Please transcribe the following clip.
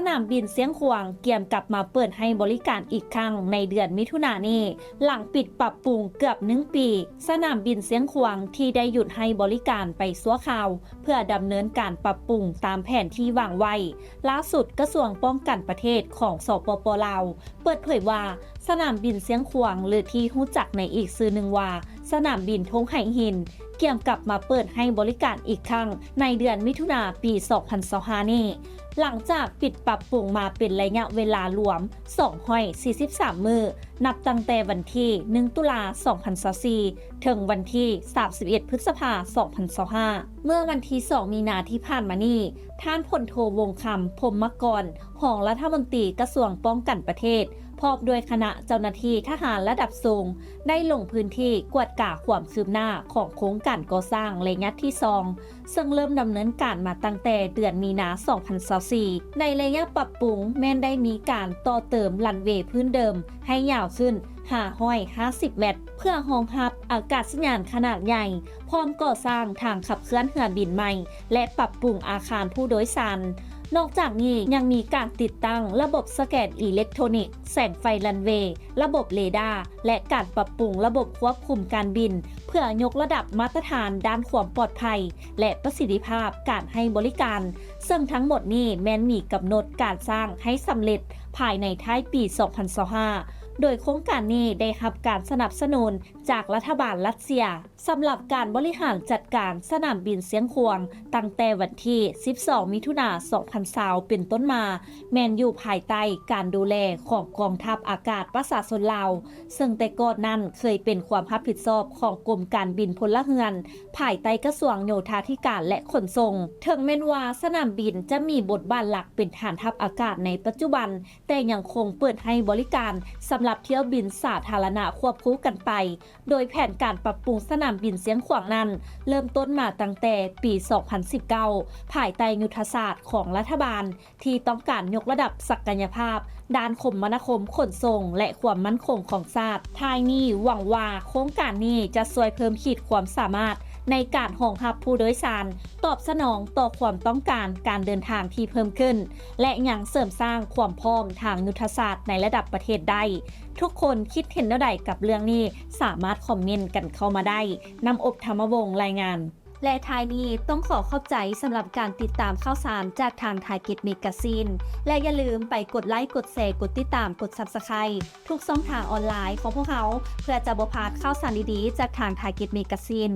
ສະໜາມບິນຊຽງຂວາງກຽມກັບມາເປີດໃຫ້ບໍລິການອີກຄັ້ງໃນເດືອນມິຖຸນານີ້. ຫຼັງປິດປັບປຸງເກືອບໜຶ່ງປີ, ສະໜາມບິນຊຽງຂວາງທີ່ໄດ້ຢຸດໃຫ້ບໍລິການໄປຊົ່ວຄາວ ເພື່ອດຳເນີນການປັບປຸງຕາມແຜນທີ່ວາງໄວ້. ລ່າສຸດ, ກະຊວງປ້ອງກັນປະເທດຂອງ ສປປ ລາວ ເປີດເຜີຍວ່າ ສະໜາມບິນຊຽງຂວາງ ຫຼື ທີ່ຮູ້ຈັກໃນອີກຊື່ໜຶ່ງວ່າ ສະໜາມບິນທົ່ງໄຫຫີນ ກຽມກັບມາເປີດໃຫ້ບໍລິການອີກຄັ້ງໃນເດືອນມິຖຸນາປີສອງພັນຊາວຫ້ານີ້. ຫຼັງຈາກປິດປັບປຸງມາເປັນໄລຍະເວລາລວມສອງຮ້ອຍສີ່ສິບສາມມື້, ນັບຕັ້ງແຕ່ວັນທີໜຶ່ງ ຕຸລາ ສອງພັນຊາວສີ່ ເຖິງວັນທີສາມສິບເອັດ ພຶດສະພາ ສອງພັນຊາວຫ້າ. ເມື່ອວັນທີສອງ ມີນາທີ່ຜ່ານມານີ້, ທ່ານ ພົນໂທ ວົງຄຳ ພົມມະກອນ ຮອງລັດຖະມົນຕີກະຊວງປ້ອງກັນປະເທດ ພ້ອມດ້ວຍຄະນະເຈົ້າໜ້າທີ່ທະຫານລະດັບສູງ ໄດ້ລົງພື້ນທີ່ກວດກາຄວາມຄືບໜ້າຂອງໂຄງການກໍ່ສ້າງໄລຍະທີສອງ ເຊິ່ງເລີ່ມດຳເນີນການມາຕັ້ງແຕ່ເດືອນມີນາ ສອງພັນຊາວສີ່. ໃນໄລຍະປັບປຸງແມ່ນໄດ້ມີການຕໍ່ເຕີມລັນເວພື້ນເດີມໃຫ້ຍາວຂຶ້ນຫ້າຮ້ອຍຫ້າສິບແມັດ ເພື່ອຮອງຮັບອາກາດສະຍານຂະໜາດໃຫຍ່, ພ້ອມກໍ່ສ້າງທາງຂັບເຄື່ອນເຮືອບິນໃໝ່ ແລະ ປັບປຸງອາຄານຜູ້ໂດຍສານ. ນອກຈາກນີ້ຍັງມີການຕິດຕັ້ງລະບົບສະແກນອີເລັກໂທນິກ, ແສງໄຟລັນເວ, ລະບົບເຣດາ ແລະ ການປັບປຸງລະບົບຄວບຄຸມການບິນ ເພື່ອຍົກລະດັບມາດຕະຖານດ້ານຄວາມປອດໄພ ແລະ ປະສິດທິພາບການໃຫ້ບໍລິການ, ເຊິ່ງທັງໝົດນີ້ແມ່ນມີກຳນົດການສ້າງໃຫ້ສຳເລັດພາຍໃນທ້າຍປີສອງພັນຊາວຫ້າ ໂດຍໂຄງການນີ້ໄດ້ຮັບການສະໜັບສະໜູນຈາກລັດຖະບານຣັດເຊຍ. ສຳລັບການບໍລິຫານຈັດການສະໜາມບິນຊຽງຂວາງ ຕັ້ງແຕ່ວັນທີສິບສອງ ມິຖຸນາ ສອງພັນຊາວ ເປັນຕົ້ນມາ ແມ່ນຢູ່ພາຍໃຕ້ການດູແລຂອງກອງທັບອາກາດປະຊາຊົນລາວ, ເຊິ່ງແຕ່ກ່ອນນັ້ນເຄີຍເປັນຄວາມຮັບຜິດຊອບຂອງກົມການບິນພົນລະເຮືອນ ພາຍໃຕ້ກະຊວງໂຍທາທິການ ແລະ ຂົນສົ່ງ. ເຖິງແມ່ນວ່າສະໜາມບິນຈະມີບົດບາດຫຼັກເປັນຖານທັບອາກາດໃນປັດຈຸບັນ, ແຕ່ຍັງຄົງເປີດໃຫ້ບໍລິການສຳລັບຖ້ຽວບິນສາທາລະນະຄວບຄູ່ກັນໄປ, ໂດຍແຜນການປັບປຸງສະໜາມບິນຊຽງຂວາງນັ້ນ ເລີ່ມຕົ້ນມາຕັ້ງແຕ່ປີສອງພັນສິບເກົ້າ ພາຍໃຕ້ຍຸດທະສາດຂອງລັດຖະບານ ທີ່ຕ້ອງການຍົກລະດັບສັກກະຍະພາບດ້ານຄົມມະນາຄົມຂົນສົ່ງ ແລະ ຄວາມໝັ້ນຄົງຂອງຊາດ. ທ້າຍນີ້ຫວັງວ່າໂຄງການນີ້ຈະຊ່ວຍເພີ່ມຂີດຄວາມສາມາດໃນການຮອງຮັບຜູ້ໂດຍສານ, ຕອບສະໜອງຕໍ່ຄວາມຕ້ອງການການເດີນທາງທີ່ເພີ່ມຂຶ້ນ ແລະ ຍັງເສີມສ້າງຄວາມພ້ອມທາງຍຸດທະສາດໃນລະດັບປະເທດໄດ້. ທຸກຄົນຄິດເຫັນແນວໃດກັບເລື່ອງນີ້? ສາມາດຄອມເມັນກັນເຂົ້າມາໄດ້. ນ້ຳອົບ ທຳມະວົງ ລາຍງານ. ແລະ ທ້າຍນີ້ຕ້ອງຂໍຂອບໃຈສຳລັບການຕິດຕາມຂ່າວສານຈາກທາງ Target Magazine ແລະ ຢ່າລືມໄປກົດໄລ, ກົດແຊ, ກົດຕິດຕາມ, ກົດ Subscribe ທຸກຊ່ອງທາງອອນລາຍຂອງພວກເຮົາ ເພື່ອຈະບໍ່ພາດຂ່າວສານດີໆຈາກທາງ Target Magazine.